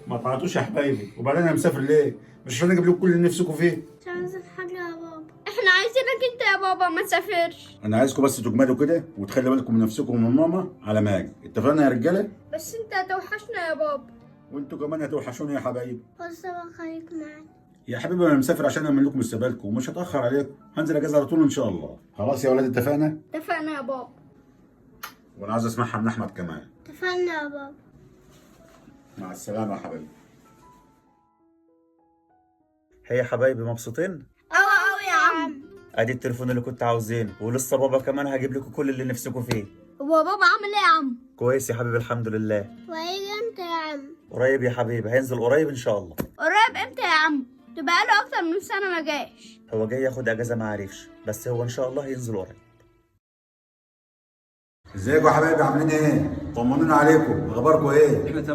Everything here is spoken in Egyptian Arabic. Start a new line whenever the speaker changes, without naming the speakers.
ما تعيطوش يا حبايبي. وبعدين انا مسافر ليه؟ مش عشان اجيب لكم كل اللي نفسكم فيه.
مش عايزين حاجة يا بابا.
احنا عايزينك انت يا بابا، ما تسافرش.
انا عايزكم بس تجمدوا كده وتخلي بالكم من نفسكم ومن ماما على ما اجي. اتفقنا يا رجاله؟
بس انت هتوحشنا يا بابا.
وانتوا كمان هتوحشوني يا حبايبي.
بص بابا خليك معانا.
يا حبيبي انا مسافر عشان اعمل لكم استقبالكم ومش هتاخر عليكم، هنزل اجازه على طول ان شاء الله. خلاص يا ولاد اتفقنا؟
اتفقنا يا بابا.
وانا عايز اسمعها من احمد كمان.
اتفقنا يا بابا.
مع السلامة يا حبايبي.
هي يا حبايبي مبسوطين؟
أوي أوي يا عم.
ادي التليفون اللي كنت عاوزينه، ولسه بابا كمان هجيب لكم كل اللي نفسكم فيه.
هو بابا عامل ايه يا عم؟
كويس يا حبيبي الحمد لله.
وهيجي امتى يا عم؟
قريب يا حبيبي، هينزل قريب ان شاء الله.
قريب امتى يا عم؟ ده بقاله اكتر من سنة ما جاش.
هو جاي ياخد اجازه ما عرفش، بس هو ان شاء الله هينزل قريب.
ازيكم يا حبايبي، عاملين ايه؟ طمنونا عليكم، اخباركم ايه؟
احنا